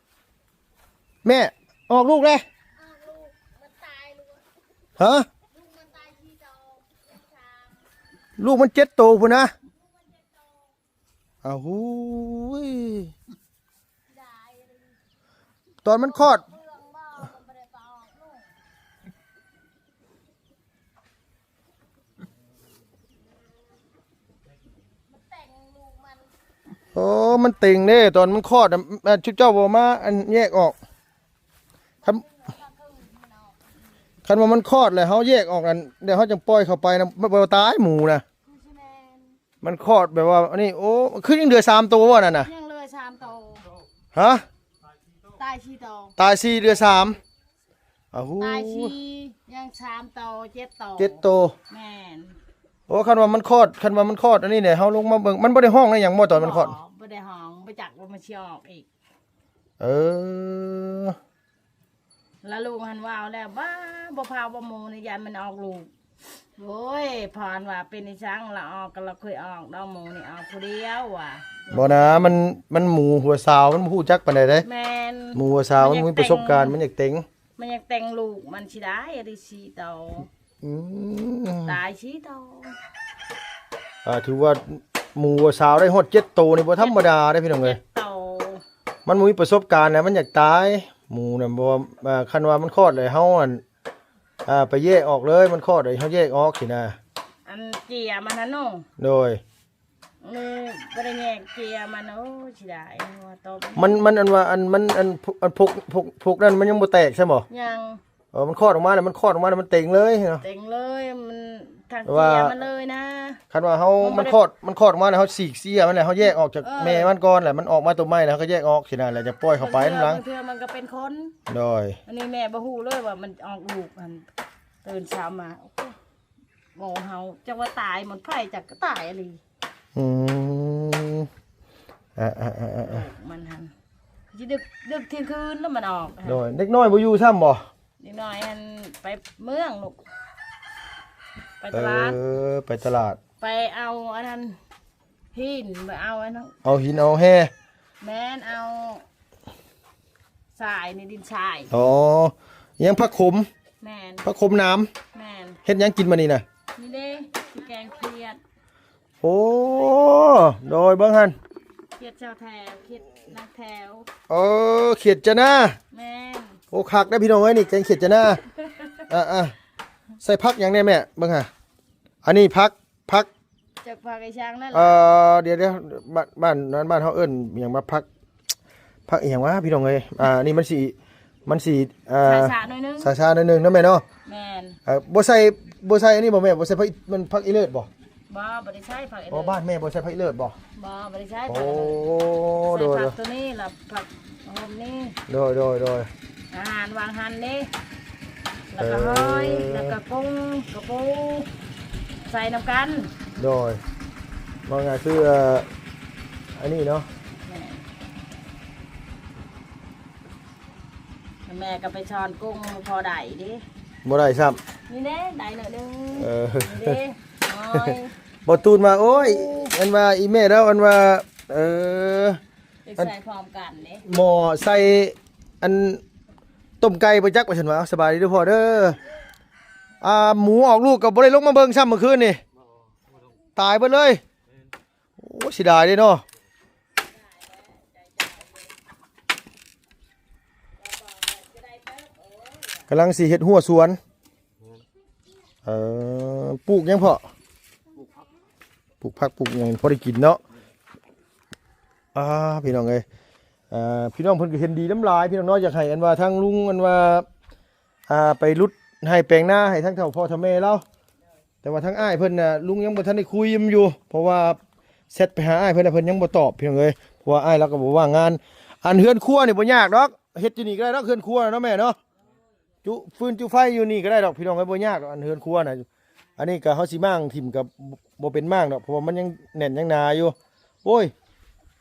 ແມ່ ອອກລູກແລ້ວ. ຮະ? ລູກມັນເຈັດໂຕພຸ້ນນະ. ອ້າວ ຫູຍ ຕອນມັນຄອດ ໂອ້ ມັນເຕັງເດ້ ຕອນມັນຄອດນະ. ອັນ ຊຸມເຈົ້າບໍ່ມາ ອັນ ແຍກອອກ. ຄັນ ຄັນວ່າມັນຄອດແລ້ວ ເຮົາແຍກອອກນັ້ນ ແລ້ວເຮົາຈັ່ງປ່ອຍເຂົ້າໄປນະ ມັນບໍ່ຕາຍໝູນະ. ມັນຄອດແບບວ່າ ອັນນີ້ ໂອ້ ຄືຍັງເຫຼືອສາມໂຕບໍ່ນັ້ນນະ? ຍັງເຫຼືອສາມໂຕ. ຮະ? ຕາຍສີ່ໂຕ. ຕາຍສີ່ ເຫຼືອສາມ. ອ້າວ ຕາຍສີ່ ຍັງສາມໂຕ ເຈັດໂຕ. ເຈັດໂຕ. ແມ່ນ. ໂອ້ ຄັນວ່າມັນຄອດ ຄັນວ່າມັນຄອດອັນນີ້ແຫຼະ ເຮົາລົງມາເບິ່ງ ມັນບໍ່ໄດ້ຮ້ອງໄດ້ຫຍັງບໍ່ຕອນມັນຄອດ? ບໍ່ ບໍ່ໄດ້ຮ້ອງ ບໍ່ຈັກວ່າມັນຊິອອກອີກ. ເອີ ລະລູກຫັ້ນເວົ້າແລ້ວ ບ້າ ບໍ່ພາວບໍ່ໝູນີ້ ຢ້ານມັນອອກລູກ. ໂອ້ຍ ພອນວ່າເປັນອີ່ສັງລະອອກ ກໍລະເຄີຍອອກດອກໝູນີ້ ອອກຜູ້ດຽວວ່າ. ບໍ່ນະ ມັນ ມັນໝູຫົວສາວ ມັນບໍ່ຮູ້ຈັກປານໃດເດ້. ແມ່ນ ໝູຫົວສາວ ມັນ ມັນບໍ່ມີປະສົບການ ມັນຢາກແຕ່ງ ມັນຢາກແຕ່ງລູກ ມັນຊິໄດ້ ໄດ້ສີ່ໂຕ. ອືມ ຕາຍສີ່ໂຕ. ອ່າ ຖືວ່າໝູສາວໄດ້ຮອດເຈັດໂຕນີ້ບໍ່ທຳມະດາເດ້ພີ່ນ້ອງເອີຍ. ເຈັດໂຕ. ມັນບໍ່ມີປະສົບການນະ ມັນຢາກຕາຍ ໝູນະ. ບໍ່ ອ່າ ຄັນວ່າມັນຄອດແລ້ວເຮົາ ອັນ ອ່າ ໄປແຍກອອກເລີຍ ມັນຄອດແລ້ວເຮົາແຍກອອກຊີ້ນະ. ອັນເຈຍມັນຫັ້ນເນາະ. ໂດຍ. ເອີ ບໍ່ໄດ້ແຍກເຈຍມັນ. ໂອ້ ເສຍດາຍຫົວໂຕ. ມັນ ມັນ ອັນວ່າ ອັນ ມັນ ອັນ ອັນ ພົກ ພົກ ພົກນັ້ນມັນຍັງບໍ່ແຕກໃຊ່ບໍ່? ຍັງ. ເອີ ມັນຄອດອອກມາແລ້ວ ມັນຄອດອອກມາແລ້ວມັນເຕັງເລີຍເນາະ. ເຕັງເລີຍ ມັນທາງເຈຍມັນເລີຍນະ. ຄັນວ່າເຮົາ ມັນຄອດ ມັນຄອດອອກມາແລ້ວ ເຮົາສີກເຊຍມັນແລ້ວ ເຮົາແຍກອອກຈາກແມ່ມັນກ່ອນແຫຼະ ມັນອອກມາຕົວໃໝ່ແລ້ວ ເຮົາກໍແຍກອອກຊີ້ນະ ແລ້ວຈະປ່ອຍເຂົ້າໄປນຳຫຼັງ. ບາງເທື່ອມັນກໍເປັນຄົນ. ໂດຍ. ອັນນີ້ແມ່ບໍ່ຮູ້ເລີຍວ່າມັນອອກລູກຫັ້ນ ຕື່ນເຊົ້າມາ ໂອ້ໂຫ ໝໍເຮົາຈັກວ່າຕາຍໝົດ ໃຜຈັກກໍຕາຍອີ່ຫຼີ. ອືມ ອາໆໆໆ ມັນຫັ້ນຊິດຶກ ດຶກທ່ຽງຄືນແລ້ວມັນອອກ. ໂດຍ. ເດັກນ້ອຍບໍ່ຢູ່ຊ້ຳບໍ່? ເດັກນ້ອຍຫັ້ນໄປເມືອງລູກ ໄປຕະຫຼາດ. ເອີ ໄປຕະຫຼາດ ໄປເອົາອັນນັ້ນ ຫີນ ໄປເອົາອັນນັ້ນ ເອົາຫີນເອົາແຮ່. ແມ່ນ ເອົາຊາຍໃນດິນຊາຍ. ອໍ ຍັງຜັກຂົມ. ແມ່ນ ຜັກຂົມໜາມ. ແມ່ນ. ເຮັດຫຍັງກິນມື້ນີ້ນະ? ນີ້ເດ້ ຊິແກງຂຽດ. ໂອ້ ໂດຍ ເບິ່ງຫັ້ນ ຂຽດເຈົ້າແຖວ ຂຽດນາງແຖວ. ເອີ ຂຽດຈະນາ. ແມ່ນ. ໂອ້ ຄັກເດ້ພີ່ນ້ອງເອີຍ ນີ້ແກງຂຽດຈະນາ. ອ່າໆ ໃສ່ຜັກຫຍັງແດ່ແມ່? ເບິ່ງຫາ ອັນນີ້ຜັກ ຜັກ ຈັກຜັກອີ່ຫຍັງນັ້ນ. ເອີ ລະ ດຽວໆ ບ້ານ ບ້ານ ບ້ານເຮົາເອີ້ນຫຍັງວ່າ ຜັກ ຜັກອີ່ຫຍັງວະພີ່ນ້ອງເອີຍ? ອ່າ ນີ້ມັນຊິ ມັນຊິ ເອີ ຊ້າໆໜ້ອຍໜຶ່ງ ຊ້າໆໜ້ອຍໜຶ່ງເນາະແມ່ເນາະ. ແມ່ນ. ເອີ ບໍ່ໃສ່ ບໍ່ໃສ່ອັນນີ້ບໍ່ແມ່? ບໍ່ໃສ່ຜັກ ມັນຜັກອີເລີດບໍ່? ບໍ່ ບໍ່ໄດ້ໃສ່ຜັກອີເລີດ. ອໍ ບ້ານແມ່ບໍ່ໃສ່ຜັກອີເລີດບໍ່? ບໍ່ ບໍ່ໄດ້ໃສ່. ໂອ້ ຜັກອີເລີດ. ໂດຍ ໃສ່ ໂດຍ ຜັກໂຕນີ້ລະ ຜັກ ໂຮມນີ້. ໂດຍ ໂດຍ ໂດຍ. ອາຫານວາງຫັ້ນເດ້ ແລ້ວກໍຫອຍ ເອີ ແລ້ວກໍກຸ້ງ ກະປູ ໃສ່ນຳກັນ. ໂດຍ. ເວົ້າງ່າຍຄື ເອີ ອັນນີ້ເນາະ. ແມ່ນ. ແມ່ກໍໄປຊ້ອນກຸ້ງບໍ່ພໍໄດ້ເດ້. ບໍ່ໄດ້ຊ້ຳ. ນີ້ເດ້ ໄດ້ໜ້ອຍໜຶ່ງ. ເອີ ນີ້ເດ້ ຫອຍ. ບໍ່ຕູນວ່າ ໂອ້ຍ ອັນວ່າອີແມ່ລາວ ອັນວ່າ ເອີ ຢາກໃສ່ພ້ອມກັນເດ້ ໝໍໃສ່ອັນຕົ້ມໄກ່ບໍ່ຈັກ ວ່າຊັ້ນວ່າ. ສະບາຍດີເດີພໍ່ເດີ. ອ່າ ໝູອອກລູກກໍບໍ່ໄດ້ລົງມາເບິ່ງຊ້ຳມື້ຄືນນີ້ ຕາຍເບິດເລີຍ. ໂອ້ ເສຍດາຍເດ້ເນາະ. ກຳລັງຊິເຮັດຮົ້ວສວນ. ເອີ ປູກຫຍັງພໍ່? ປູກຜັກ ປູກຫຍັງພໍໄດ້ກິນເນາະ. ອ່າ ພີ່ນ້ອງເອີຍ ເອີ ພີ່ນ້ອງເພິ່ນກໍເຫັນດີນຳຫຼາຍ ພີ່ນ້ອງເນາະ. ຢາກໃຫ້ອັນວ່າທາງລຸງ ອັນວ່າ ອ່າ ໄປຫຼຸດໄຮ່ແປງນາໃຫ້ທາງເຖົ້າພໍ່ເຖົ້າແມ່ລາວ. ຕ່ວ່າທາງອ້າຍເພິ່ນນະ ລຸງຍັງບໍ່ທັນໄດ້ຄຸຍນຳຢູ່ ເພາະວ່າແຊັດໄປຫາອ້າຍເພິ່ນນະ ເພິ່ນຍັງບໍ່ຕອບ ພີ່ນ້ອງເອີຍ. ເພາະວ່າອ້າຍລາວກໍບໍ່ວ່າງງານ. ອັນເຮືອນຄົວນີ້ບໍ່ຍາກດອກ ເຮັດຢູ່ນີ້ກໍໄດ້ດອກ ເຮືອນຄົວເນາະແມ່ເນາະ. ຈຸຟືນຈຸໄຟຢູ່ນີ້ກໍໄດ້ດອກ ພີ່ນ້ອງເອີຍ ບໍ່ຍາກດອກ ອັນເຮືອນຄົວນະ. ອັນນີ້ກໍເຮົາຊິມ້າງຖິ້ມກໍບໍ່ເປັນມ້າງດອກ ເພາະວ່າມັນຍັງແໜ້ນຍັງໜາຢູ່. ໂອ້ຍ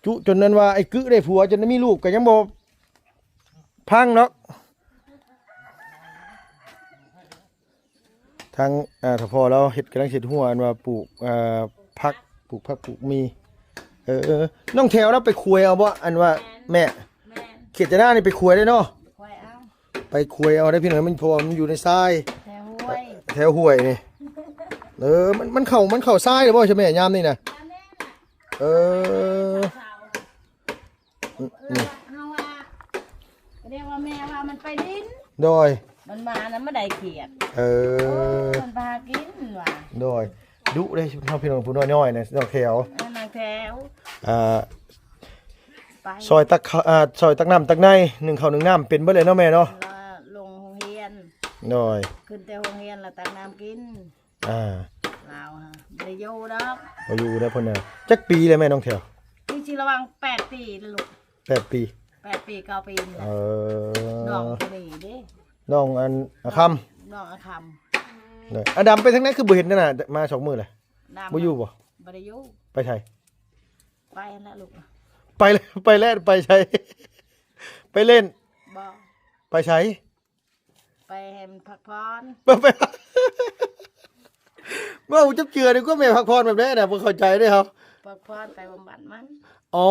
ຈຸຈົນນັ້ນວ່າ ໄອ້ກຶໄດ້ຜົວ ຈົນໄດ້ມີລູກ ກໍຍັງບໍ່ພັງດອກ. ທາງ ອ່າ ຖ້າພໍ່ລາວເຮັດ ກຳລັງເຮັດຮົ້ວ ອັນວ່າປູກ ອ່າ ຜັກ ປູກຜັກ ປູກໝີ່. ເອີ ນ້ອງແຖວລາວໄປຂວາຍເອົາບໍ່ ອັນວ່າ ແມ່ນ ແມ່ນ ແມ່ນ ເຂດຈະໜ້ານີ້ໄປຂວາຍໄດ້ເນາະ? ໄປຂວາຍເອົາ ໄປຂວາຍເອົາໄດ້ພີ່ນ້ອງ ມັນ ເພາະວ່າມັນຢູ່ໃນຊາຍ ແຖວຫ້ວຍ ແຖວຫ້ວຍນີ້. ເອີ ມັນ ມັນເຂົ້າ ມັນເຂົ້າຊາຍແລ້ວບໍ່ຊະແມ່ ຍາມນີ້ນະ? ເອີ ອືມ ເຮົາວ່າ ກໍເລີຍວ່າແມ່ວ່າມັນໄປດິນ ໂດຍ ມັນມານຳມາໄດ້ຂຽດ ເອີ ມັນພາກິນວ່າ ໂດຍ ດຸເດ້ ເຮົາພີ່ນ້ອງຜູ້ນ້ອຍໆນະ ນ້ອງແຖວ ເອີ ນ້ອງແຖວ ອ່າ ໄປ ຊ່ອຍຕັກເຂົ້າ ອ່າ ຊ່ອຍຕັກນ້ຳຕັກໃນ ໜຶ້ງເຂົ້າໜຶ້ງນ້ຳ ເປັນເບິດເລີຍເນາະແມ່ເນາະ? ລົງໂຮງຮຽນ ໂດຍ ຂຶ້ນແຕ່ໂຮງຮຽນແລ້ວຕັກນ້ຳກິນ. ອ່າ ລາວຫະ ບໍ່ໄດ້ຢູ່ດອກ ບໍ່ຢູ່ແລ້ວເພິ່ນນະ. ຈັກປີແລ້ວແມ່ນ້ອງແຖວ? ນີ້ຊິລະຫວ່າງແປດປີແລ້ວລູກ ແປດປີ ແປດປີ ເກົ້າປີນີ້ແຫຼະ. ເອີ ນ້ອງຄົນນີ້ເດ້ ນ້ອງອັນອາຄຳ ນ້ອງອາຄຳ. ເອີ ອາດຳໄປທາງໃດຄືບໍ່ເຫັນໜ້າມາສອງມື້ແລ້ວ? ບໍ່ຢູ່ບໍ່? ບໍ່ໄດ້ຢູ່ ໄປໃສ? ໄປຫັ້ນລະລູກ ໄປ ໄປແລ່ນ ໄປໃສ? ໄປຫຼິ້ນ ບໍ່ ໄປໃສ? ໄປໃຫ້ມັນພັກຜ່ອນ ໄປ ເວົ້າຈັກເທື່ອນີ້ ກວ່າແມ່ພັກຜ່ອນແບບໃດນະ ບໍ່ເຂົ້າໃຈເດ້ເຮົາ. ພັກຜ່ອນໄປບຳບັດມັນ. ອໍ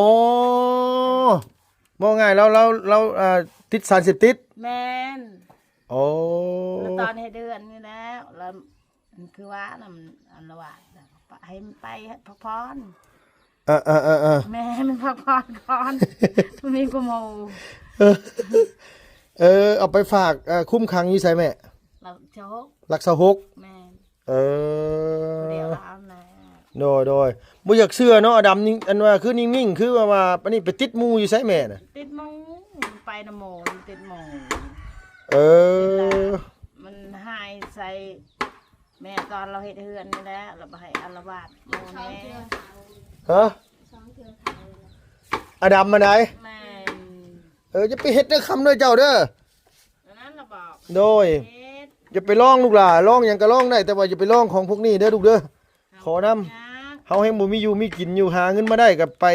ເວົ້າງ່າຍ ລາວ ລາວ ລາວ ອ່າ ຕິດສານເສບຕິດ. ແມ່ນ. ໂອ້ ລະຕອນເຮັດເຮືອນນີ້ແຫຼະ ລະ ຄືວ່ານຳອັນລະວາດ ໃຫ້ມັນໄປພັກຜ່ອນ. ເອີໆໆໆ ແມ່ໃຫ້ມັນພັກຜ່ອນກ່ອນ ມັນມີກວ່າໝູ່. ເອີ ເອີ ເອົາໄປຝາກ ເອີ ຄຸມຂັງຢູ່ໃສແມ່? ຫຼັກຊາວຫົກ ຫຼັກຊາວຫົກ. ແມ່ນ. ເອີ ດຽວລາວນະ ໂດຍໆ ບໍ່ຢາກເຊື່ອເນາະ ອາດຳນີ້ ອັນວ່າຄືນິ່ງໆ ຄືວ່າ ວ່າອັນນີ້ໄປຕິດໝູ່ຢູ່ໃສແມ່ນະ? ຕິດໝູ່ ໄປນຳໝູ່ ຕິດໝູ່. ເອີ ມັນຫາຍໃສ່ ແມ່ຕອນລາວເຮັດເຮືອນນີ້ແຫຼະ ລາວບໍ່ໃຫ້ອາລະວາດໝູ່ແນ່. ຮະ? ອາດຳມາໄດ? ແມ່ນ. ເອີ ຢ່າໄປເຮັດເດີຄຳເດີເຈົ້າເດີ. ອັນນັ້ນລະບອກ. ໂດຍ. ເຮັດ. ຢ່າໄປລອງລູກຫຼ້າ ລອງຫຍັງກໍລອງໄດ້ ແຕ່ວ່າຢ່າໄປລອງຂອງພວກນີ້ເດີລູກເດີ. ຂໍນຳ. ເຮົາແຮ່ງບໍ່ມີຢູ່ມີກິນຢູ່ ຫາເງິນມາໄດ້ກໍໄປ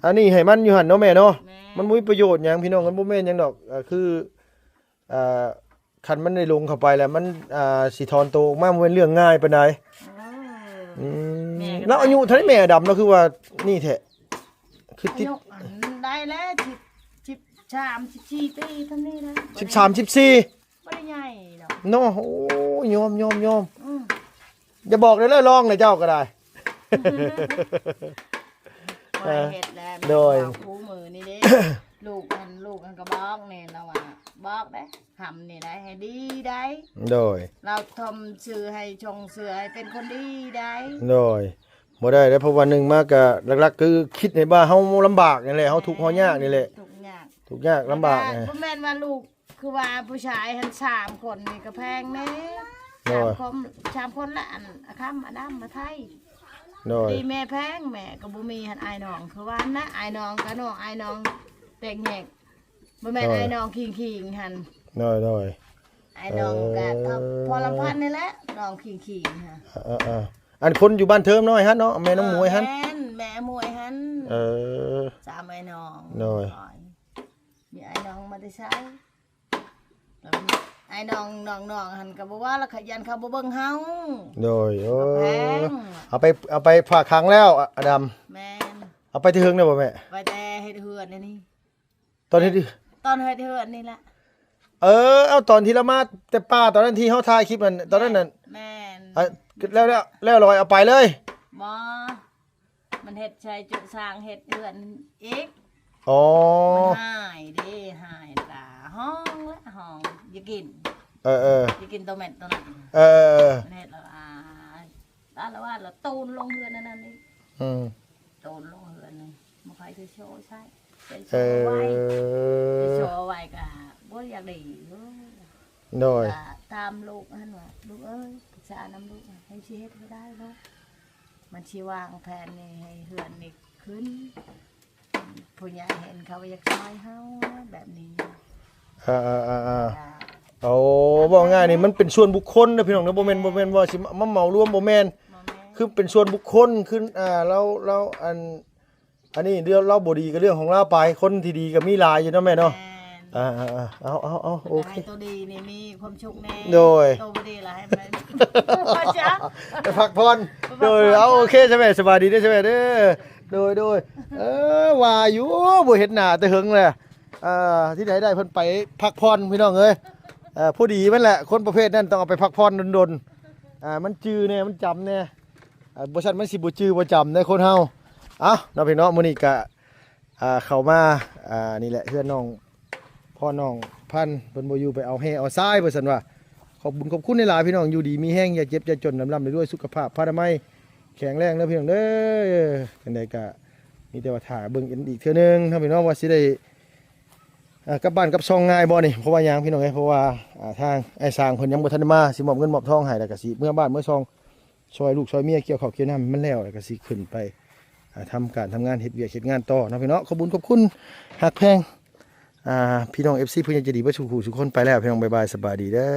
ອັນນີ້ໃຫ້ມັນຢູ່ຫັ້ນເນາະແມ່ເນາະ. ແມ່ນ. ມັນບໍ່ມີປະໂຫຍດຫຍັງພີ່ນ້ອງ ມັນບໍ່ແມ່ນຫຍັງດອກ ເອີ ຄື ອ່າ ຄັນມັນໄດ້ຫຼົງເຂົ້າໄປແລ້ວ ມັນ ອ່າ ຊິຖອນໂຕອອກມາ ບໍ່ແມ່ນເລື່ອງງ່າຍປານໃດ. ໂອ້ ອືມ ແມ່ກໍ ລາວອາຍຸເທົ່າໃດແມ່ດຳ ລາວຄືວ່ານີ້ແທ້? ຄືຕິດ ອາຍຸ ອັນ ໄດ້ແລ້ວ ສິບ ສິບສາມ ສິບສີ່ປີ ເທົ່ານີ້ແຫຼະ. ສິບສາມ ສິບສີ່ ບໍ່ໄດ້ໃຫຍ່ດອກເນາະ. ໂອ້ຍ ຍອມ ຍອມ ຍອມ. ອືມ ຢ່າບອກເດີ ລອງເລີຍເຈົ້າກໍໄດ້. ບໍ່ໄດ້ເຮັດແລ້ວ. ໂດຍ. ເວົ້າຄູ່ມື້ນີ້ເດ້ ລູກຫັ້ນ ລູກຫັ້ນກໍບອກແນ່ລາວວ່າ ບອກເດ້ ຄຳນີ້ໄດ້ໃຫ້ດີໄດ໋. ໂດຍ. ລາວຊົມຊື່ໃຫ້ ຊົງຊື່ໃຫ້ເປັນຄົນດີໄດ໋. ໂດຍ. ບໍ່ໄດ້ເດ້ ເພາະວ່າໜຶ່ງມາກະຫຼັກໆ ຄືຄິດໃຫ້ວ່າເຮົາລຳບາກນີ້ແຫຼະ ເຮົາທຸກເຮົາຍາກນີ້ແຫຼະ ທຸກຍາກ ທຸກຍາກລຳບາກ. ບໍ່ແມ່ນວ່າລູກ ຄືວ່າຜູ້ຊາຍຫັ້ນສາມຄົນນີ້ກໍແພງແດ່. ໂດຍ. ສາມຄົນ ສາມຄົນລະ ອັນ ອາຄຳ ອາດຳ ມາໄທ. ໂດຍ. ດີແມ່ແພງ ແມ່ກໍບໍ່ມີຫັ້ນ ອ້າຍນ້ອງ ຄືວ່າຫັ້ນນະ ອ້າຍນ້ອງກະນ້ອງ ອ້າຍນ້ອງແຕກແຍກ ບໍ່ແມ່ນ ໂດຍ ອ້າຍນ້ອງຄີງໆ ຫັ້ນ. ໂດຍໆ. ອ້າຍນ້ອງກະ ເອີ ພໍລຳພັນນີ້ແຫຼະ ນ້ອງຄີງໆ ຫັ້ນ. ເອີໆ ອັນຄົນຢູ່ບ້ານເທີມນ້ອຍຫັ້ນເນາະ ແມ່ນ້ອງໝວຍຫັ້ນ. ແມ່ນ ແມ່ໝວຍຫັ້ນ. ເອີ ສາມອ້າຍນ້ອງ. ໂດຍ. ມີອ້າຍນ້ອງມາແຕ່ໃສ? ອ້າຍນ້ອງ ນ້ອງໆ ຫັ້ນກໍບໍ່ວ່າລະ ຂະຢັນເຂົາບໍ່ເບິ່ງເຮົາ. ໂດຍ. ໂອ້ ເຂົາແພງ. ເອົາໄປ ເອົາໄປຝາກຂັງແລ້ວ ອາດຳ. ແມ່ນ. ເອົາໄປແຕ່ເຖິງແລ້ວບໍ່ແມ່? ໄປແຕ່ເຮັດເຮືອນນີ້. ຕອນເຮັດ ຕອນເຮັດເຮືອນນີ້ແຫຼະ. ເອີ ເອົາຕອນທີ່ລາວມາແຕ່ປ່າ ຕອນນັ້ນທີ່ເຮົາຖ່າຍຄລິບນັ້ນ ຕອນນັ້ນນັ້ນ. ແມ່ນ. ເອົາ ແລ້ວ ແລ້ວ ແລ້ວລອຍເອົາໄປເລີຍ. ບໍ່ ມັນເຮັດໃສ່ຈຸສ້າງເຮັດເຮືອນອີກ. ອໍ ມັນຫາຍເດ້ ຫາຍກະຮ້ອງລະຮ້ອງ ຢາກກິນ. ເອີໆ ຢາກກິນໂຕແມັດໂຕນັ້ນ. ເອີໆ ມັນເຮັດລະອາ ລະອາລະວາດລະໂຕນລົງເຮືອນອັນນັ້ນອີກ. ອືມ ໂຕນລົງເຮືອນນີ້ ບໍ່ໃຜຊິໂຊໃຊ້ ໃຊ້ໂຊໄວ້. ເອີ ໃຊ້ໂຊໄວ້ກະບໍ່ຢາກດີ. ໂດຍ ກໍຖາມລູກຫັ້ນວ່າ ລູກເອີຍ ປຶກສານຳລູກ ເຮົາຊິເຮັດໃຫ້ໄດ້ລູກ ມັນຊິວາງແຜນນີ້ໃຫ້ເຮືອນນີ້ຂຶ້ນ ຜູ້ໃຫຍ່ເຫັນເຂົາກໍຢາກຊ່ອຍເຮົາແບບນີ້ ອ່າໆໆ ໂອ້ ເວົ້າງ່າຍນີ້ມັນເປັນສ່ວນບຸກຄົນເດີພີ່ນ້ອງເດີ ບໍ່ແມ່ນ ບໍ່ແມ່ນວ່າຊິມາເໝົາລວມ ບໍ່ແມ່ນ ຄືເປັນສ່ວນບຸກຄົນ ຄື ອ່າ ລາວ ລາວ ອັນ ອັນນີ້ເລື່ອງລາວບໍ່ດີກໍເລື່ອງຂອງລາວໄປ ຄົນທີ່ດີກໍມີຫຼາຍຢູ່ເນາະແມ່ເນາະ ອ່າໆໆ ເອົາໆໆ ໂອເຄ ໂຕດີນີ້ມີຄວາມສຸກແນ່ ໂດຍ ໂຕບໍ່ດີລະໃຫ້ມັນ ໄປພັກຜ່ອນ ໂດຍ ເອົາ ໂອເຄຊະແມ່ ສະບາຍດີເດີຊະແມ່ເດີ ໂດຍໆ ເອີ ວ່າຢູ່ບໍ່ເຫັນໜ້າແຕ່ເຫິງແຫຼະ ອ່າ ທີ່ໃດໄດ້ເພິ່ນໄປພັກຜ່ອນພີ່ນ້ອງເອີຍ ເອີ ພໍດີມັນແຫຼະ ຄົນປະເພດນັ້ນຕ້ອງເອົາໄປພັກຜ່ອນດົນໆ ອ່າ ມັນຈື່ແນ່ ມັນຈຳແນ່ ອ່າ ບໍ່ຊັ້ນມັນຊິບໍ່ຈື່ບໍ່ຈຳໃດ໋ຄົນເຮົາ ເອົ້າ ເນາະພີ່ນ້ອງ ມື້ນີ້ກະ ອ່າ ເຂົ້າມາ ອ່າ ນີ້ແຫຼະ ເຮືອນນ້ອງ ພໍ່ນ້ອງພັນ ເພິ່ນບໍ່ຢູ່ ໄປເອົາແຮ່ເອົາຊາຍ ວ່າຊັ້ນວ່າ ຂອບບຸນຂອບຄຸນຫຼາຍໆ ພີ່ນ້ອງ ຢູ່ດີມີແຮງ ຢ່າເຈັບຢ່າຈົນ ລ່ຳໆລວຍໆ ສຸຂະພາບພະນາໄມແຂງແຮງເດີພີ່ນ້ອງເດີ ຈັ່ງໃດກະມີແຕ່ວ່າຖ້າເບິ່ງກັນອີກເທື່ອໜຶ່ງເນາະພີ່ນ້ອງ ວ່າຊິໄດ້ ອ່າ ກັບບ້ານກັບຊ່ອງງ່າຍບໍ່ນີ້ ເພາະວ່າຫຍັງພີ່ນ້ອງເອີຍ ເພາະວ່າ ອ່າ ທາງອ້າຍຊ່າງເພິ່ນຍັງບໍ່ທັນໄດ້ມາ ຊິມອບເງິນມອບທອງໃຫ້ ແລ້ວກໍຊິເມືອບ້ານເມືອຊ່ອງ ຊ່ອຍລູກຊ່ອຍເມຍກ່ຽວເຂົ້າກ່ຽວນ້ຳໃຫ້ມັນແລ້ວ ແລ້ວກໍຊິຂຶ້ນໄປ ອ່າ ທຳການທຳງານ ເຮັດວຽກເຮັດງານຕໍ່ເນາະພີ່ນ້ອງ ຂອບບຸນຂອບຄຸນຮັກແພງ ອ່າ ພີ່ນ້ອງເອັຟຊີຜູ້ໃຫຍ່ໃຈດີເບິດສູ່ຜູ້ສູ່ຄົນ ໄປແລ້ວພີ່ນ້ອງ ບາຍບາຍ ສະບາຍດີເດີ.